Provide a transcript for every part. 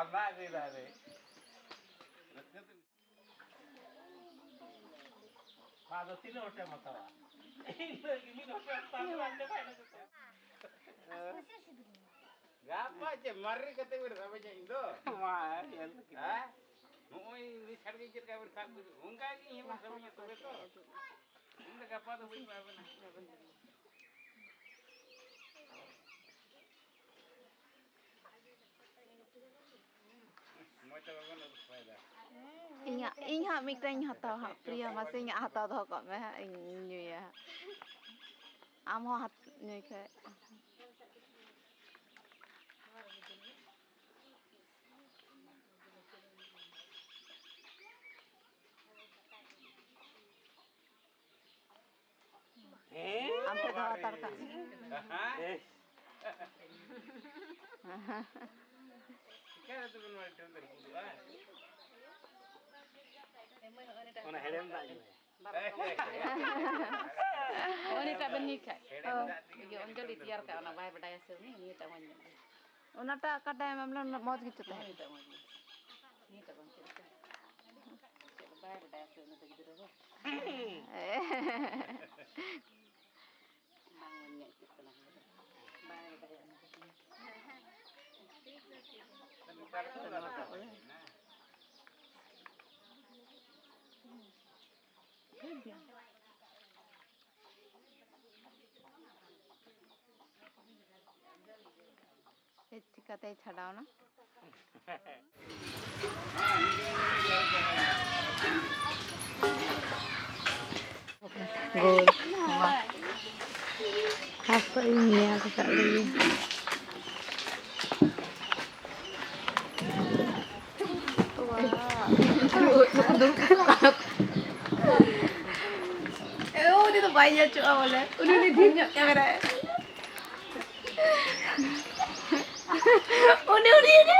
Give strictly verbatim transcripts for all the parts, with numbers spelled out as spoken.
ᱚᱱᱟ ᱜᱮ ᱫᱟᱨᱮ᱾ ᱟᱫᱚ ᱛᱤᱱᱟᱹᱜ ᱦᱚᱲ ᱴᱷᱮᱱ ᱮᱢ ᱦᱟᱛᱟᱣᱟ? ᱤᱧ ᱫᱚ ᱢᱤᱫ ᱦᱚᱲ ᱴᱷᱮᱱ ᱦᱟᱛᱟᱣ ᱫᱚ ᱵᱟᱝ ᱪᱟᱵᱟᱭᱮᱱᱟ ᱡᱚᱛᱚ᱾ ᱜᱟᱯᱟ ᱪᱮᱫ ᱢᱟᱨᱨᱤ ᱠᱟᱛᱮ ᱵᱮᱱ ᱥᱟᱵᱮᱧᱟ ᱤᱧ ᱫᱚ? ᱢᱟ, ᱧᱮᱞ ᱠᱮᱫᱟ᱾ ᱦᱮᱸ? ᱱᱚᱜᱼᱚᱭ ᱱᱩᱭ ᱥᱟᱲᱜᱮ ᱪᱮᱫ ᱞᱮᱠᱟ ᱵᱮᱱ ᱥᱟᱵ ᱠᱮᱫᱮ, ᱚᱱᱠᱟ ᱜᱮ ᱤᱧ ᱦᱚᱸ ᱵᱮᱱ ᱥᱟᱵᱮᱧᱟ ᱛᱚᱵᱮ ᱛᱚ᱾ ᱤᱧ ᱫᱚ ᱜᱟᱯᱟ ᱫᱚ ᱵᱟᱹᱧ ᱮᱢᱟ ᱵᱮᱱᱟ᱾ ᱢᱚᱡᱽ ᱛᱮ ᱵᱟᱵᱮᱱ ᱟᱹᱨᱩᱵ ᱥᱟᱯᱷᱟᱭᱮᱫᱟ᱾ ᱤᱧᱟᱹᱜ, ᱤᱧ ᱦᱟᱸᱜ ᱢᱤᱫᱴᱟᱝ ᱤᱧ ᱦᱟᱛᱟᱣᱟ ᱦᱟᱸᱜ, ᱯᱨᱤᱭᱟ, ᱢᱟᱥᱮ ᱤᱧᱟᱹᱜ ᱦᱟᱛᱟᱣ ᱫᱚᱦᱚ ᱠᱟᱜ ᱢᱮ ᱦᱟᱸᱜ, ᱤᱧ ᱧᱩᱭᱟ ᱦᱟᱸᱜ᱾ ᱟᱢ ᱦᱚᱸ ᱦᱟᱛ-, ᱧᱩᱭ ᱠᱷᱟᱡ᱾ ᱦᱮᱸ? ᱟᱢ ᱴᱷᱮᱱ ᱫᱚᱦᱚ ᱦᱟᱛᱟᱲ ᱠᱟᱜ ᱢᱮ᱾ ᱦᱮᱸ? ᱪᱤᱠᱟᱹ ᱠᱟᱛᱮ ᱵᱚᱱ ᱵᱟᱲᱟᱭ ᱴᱷᱮᱱ ᱫᱚ ᱨᱟᱹᱯᱩᱫᱚᱜᱼᱟ? ᱚᱱᱟ ᱦᱮᱲᱮᱢ ᱫᱟᱜ ᱧᱩ᱾ ᱩᱱᱤᱴᱟᱜ ᱵᱮᱱ ᱧᱩᱭ ᱠᱷᱟᱡ᱾ ᱦᱮᱲᱮᱢ ᱫᱟᱜ ᱛᱮᱜᱮ ᱤᱭᱟᱹ ᱚᱧᱡᱚᱞᱤ ᱛᱮᱭᱟᱨ ᱠᱟᱜ, ᱚᱱᱟ ᱵᱟᱭ ᱵᱟᱰᱟᱭᱟ ᱥᱮ ᱩᱱᱤ, ᱩᱱᱤᱴᱟᱜ ᱢᱚᱡᱽ ᱧᱚᱜ ᱜᱮ᱾ ᱚᱱᱟᱴᱟᱜ ᱚᱠᱟᱴᱟᱜ ᱮᱢ ᱮᱢ ᱞᱮᱱᱟ, ᱢᱚᱡᱽ ᱜᱮᱪᱚ ᱛᱟᱦᱮᱸ᱾ ᱩᱱᱤᱴᱟᱜ ᱢᱚᱡᱽ ᱜᱮ᱾ ᱩᱱᱤᱴᱟᱜ ᱵᱟᱝ ᱪᱮᱫ ᱞᱮᱠᱟ? ᱪᱮᱫ ᱵᱟᱭ ᱵᱟᱰᱟᱭᱟ ᱥᱮ ᱩᱱᱤ ᱫᱚ ᱜᱤᱫᱽᱨᱟᱹ ᱫᱚ᱾ ᱵᱟᱝ ᱧᱮᱞ ᱪᱮᱫ ᱠᱟᱱᱟ᱾ ᱵᱟᱭ ᱵᱟᱰᱟᱭᱟ᱾ ᱪᱮᱫ ᱪᱤᱠᱟᱹᱛᱮᱭ ᱪᱷᱟᱰᱟᱣᱱᱟ? ᱜᱳᱞ᱾ ᱦᱟᱯᱮ ᱤᱧ ᱧᱮᱞ ᱠᱟᱜ ᱞᱮᱜᱮ᱾ ᱮ, ᱩᱱᱤ ᱫᱚ ᱵᱟᱭ ᱧᱮᱞ ᱦᱚᱪᱚᱜᱼᱟ ᱵᱚᱞᱮ᱾ ᱩᱱᱤ, ᱩᱱᱤ ᱰᱷᱮᱨ ᱧᱚᱜ ᱠᱮᱢᱮᱨᱟᱭᱟ᱾ ᱩᱱᱤ, ᱩᱱᱤ, ᱩᱱᱤ᱾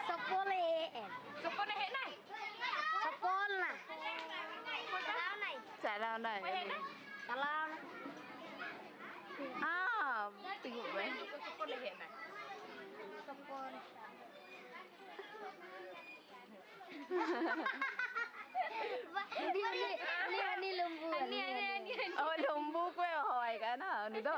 ᱥᱚᱯᱚᱞ ᱮ ᱦᱮᱡ ᱮᱱ᱾ ᱥᱚᱯᱚᱞ ᱮ ᱦᱮᱡ ᱮᱱᱟᱭ? ᱥᱚᱯᱚᱞ ᱱᱟ᱾ ᱪᱟᱞᱟᱣ ᱱᱟᱭ᱾ ᱪᱟᱞᱟᱣ ᱱᱟᱭ᱾ ᱚᱠᱚᱭ ᱦᱮᱡ ᱮᱱᱟ? ᱟᱢ ᱛᱤᱸᱜᱩᱜ ᱢᱮ᱾ ᱥᱚᱯᱚᱞ ᱮ ᱦᱮᱡ ᱮᱱᱟᱭ᱾ ᱥᱚᱯᱚᱞ᱾ ᱩᱱᱤ, ᱩᱱᱤ, ᱩᱱᱤ, ᱩᱱᱤ ᱞᱩᱢᱵᱩ, ᱦᱟᱹᱱᱤ, ᱦᱟᱹᱱᱤ, ᱦᱟᱹᱱᱤ, ᱦᱟᱹᱱᱤ᱾ ᱚ, ᱞᱩᱢᱵᱩ ᱠᱚᱭ ᱦᱚᱦᱚᱣᱟᱭ ᱠᱟᱱᱟ ᱩᱱᱤ ᱫᱚ᱾